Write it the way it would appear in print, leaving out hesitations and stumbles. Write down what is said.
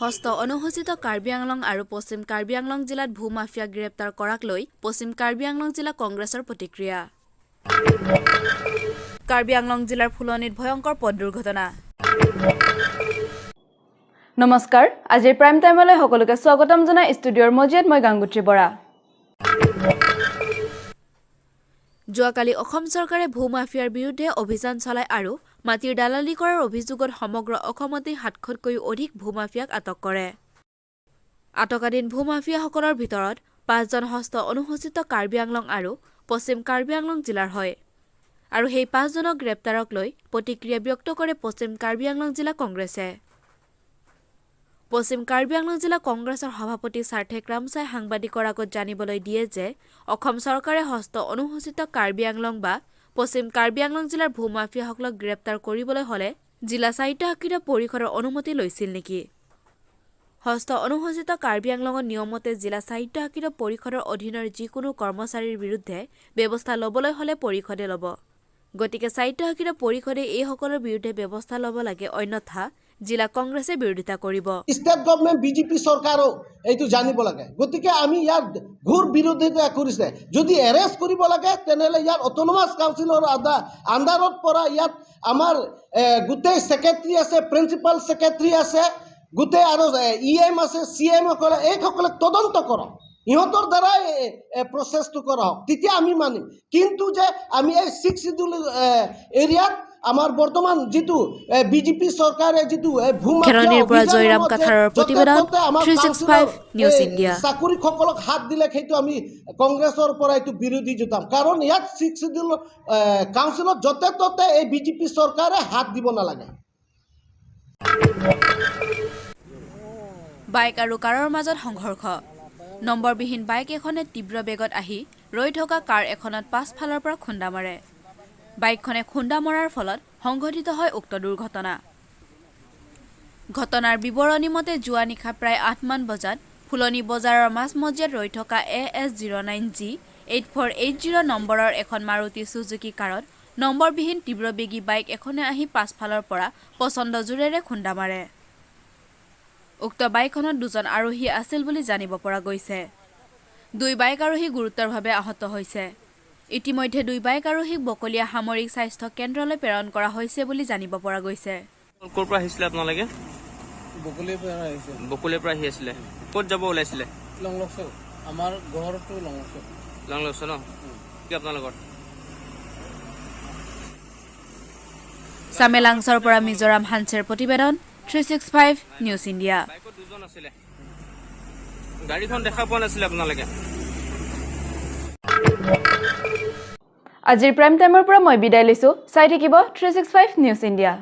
ষষ্ঠ অনুসূচিত কাৰ্বি আংলং আৰু পশ্চিম কাৰ্বি আংলং জিলাত ভূ মাফিয়াক গ্ৰেপ্তাৰ কৰাক লৈ পশ্চিম কাৰ্বি আংলং জিলা কংগ্ৰেছৰ প্ৰতিক্ৰিয়া। কাৰ্বি আংলং জিলাৰ ফুলনিত ভয়ংকৰ পথ দুৰ্ঘটনা। নমস্কাৰ, আজিৰ প্ৰাইম টাইমলৈ সকলোকে স্বাগতম জনাই ষ্টুডিঅ'ৰ মজিয়াত মই গাংগুত্ৰী বৰা। যোৱাকালি অসম চৰকাৰে ভূ মাফিয়াৰ বিৰুদ্ধে অভিযান চলাই আৰু মাটিৰ দালালি কৰাৰ অভিযোগত সমগ্ৰ অসমতেই 700তকৈও অধিক ভূ মাফিয়াক আটক কৰে। আটকাধীন ভূ মাফিয়াসকলৰ ভিতৰত 5জন ষষ্ঠ অনুসূচিত কাৰ্বি আংলং আৰু পশ্চিম কাৰ্বি আংলং জিলাৰ হয় আৰু সেই 5জনক গ্ৰেপ্তাৰক লৈ প্ৰতিক্ৰিয়া ব্যক্ত কৰে পশ্চিম কাৰ্বি আংলং জিলা কংগ্ৰেছে। পশ্চিম কাৰ্বি আংলং জিলা কংগ্ৰেছৰ সভাপতি সাৰ্থেক ৰামচাই সাংবাদিকৰ আগত জানিবলৈ দিয়ে যে অসম চৰকাৰে ষষ্ঠ অনুসূচিত কাৰ্বি আংলং বা পশ্চিম কাৰ্বি আংলং জিলাৰ ভূ মাফিয়াসকলক গ্ৰেপ্তাৰ কৰিবলৈ হ'লে জিলা স্বায়ত্তশাসিত পৰিষদৰ অনুমতি লৈছিল নেকি? ষষ্ঠ অনুসূচিত কাৰ্বি আংলঙৰ নিয়মতে জিলা স্বায়ত্তশাসিত পৰিষদৰ অধীনৰ যিকোনো কৰ্মচাৰীৰ বিৰুদ্ধে ব্যৱস্থা ল'বলৈ হ'লে পৰিষদে ল'ব। গতিকে স্বায়ত্তশাসিত পৰিষদে এইসকলৰ বিৰুদ্ধে ব্যৱস্থা ল'ব লাগে, অন্যথা জিলা কংগ্ৰেছে বিৰোধিতা কৰিব। ষ্টেট গভমেণ্ট বিজেপি চৰকাৰো এইটো জানিব লাগে। গতিকে আমি ইয়াৰ ঘোৰ বিৰোধিতা কৰিছে। যদি এৰেষ্ট কৰিব লাগে, তেনেহ'লে ইয়াত অট'নমাছ কাউন্সিলৰ আণ্ডাৰত পৰা ইয়াত আমাৰ গোটেই ছেক্ৰেটাৰী আছে, প্ৰিন্সিপাল ছেক্ৰেটাৰী আছে, গোটেই আৰু ই এম আছে, চি এমসকলে, এইসকলে তদন্ত কৰক, ইহঁতৰ দ্বাৰাই প্ৰচেছটো কৰা হওক, তেতিয়া আমি মানিম। কিন্তু যে আমি এই ছিক্স চিডিউল এৰিয়াত আমাৰ বৰ্তমান যিটো বিজেপি চৰকাৰে যিটো খেৰণিৰ পৰা জয়ৰাম কাথাৰৰ প্ৰতিবেদন, 365 নিউজ ইণ্ডিয়া। চাকৰিসকলক হাত দিলে সেইটো আমি কংগ্ৰেছৰ পৰা এইটো বিৰোধী জোতাম, কাৰণ ইয়াত ছিক্স চিডিউল কাউন্সিলত য'তে ত'তে এই বিজেপি চৰকাৰে হাত দিব নালাগে। বাইক আৰু কাৰৰ মাজত সংঘৰ্ষ। নম্বৰবিহীন বাইক এখনে তীব্ৰ বেগত আহি ৰৈ থকা কাৰ এখনত পাছফালৰ পৰা খুন্দা মাৰে। বাইকখনে খুন্দা মৰাৰ ফলত সংঘটিত হয় উক্ত দুৰ্ঘটনা। ঘটনাৰ বিৱৰণী মতে যোৱা নিশা প্ৰায় 8মান বজাত ফুলনি বজাৰৰ মাজমজিয়াত ৰৈ থকা AS 09 G 8480 নম্বৰৰ এখন মাৰুতি চুজুকি কাৰত নম্বৰবিহীন তীব্ৰবেগী বাইক এখনে আহি পাছফালৰ পৰা প্ৰচণ্ড জোৰেৰে খুন্দা মাৰে। উক্ত বাইকখনত দুজন আৰোহী আছিল বুলি জানিব পৰা গৈছে। দুই বাইক আৰোহী গুৰুতৰভাৱে আহত হৈছে। ইতিমধ্যে দুই বাইক আৰোহীক বকলীয়া সামৰিক স্বাস্থ্য কেন্দ্ৰলৈ প্ৰেৰণ কৰা হৈছে বুলি জানিব পৰা গৈছে। ক'ৰ পৰা আহিছিলে আপোনালোকে? বকলিৰ পৰা আহিছে। বকলিৰ পৰা আহি আছিলে। ক'ত যাব ওলাইছিলে? লংলকচো, আমাৰ ঘৰটো লংলকচো। লংলকচো ন কি আপোনালোকৰ? চামেলাংছৰ পৰা মিজোৰাম হানছেৰ প্ৰতিবেদন, 365 নিউজ ইণ্ডিয়া। বাইকত দুজন আছিলে, গাড়ীখন দেখা পোৱা নাছিলে আপোনালোকে? আজিৰ প্ৰাইম টাইমৰ পৰা মই বিদায় লৈছোঁ। চাই থাকিব 365 নিউজ ইণ্ডিয়া।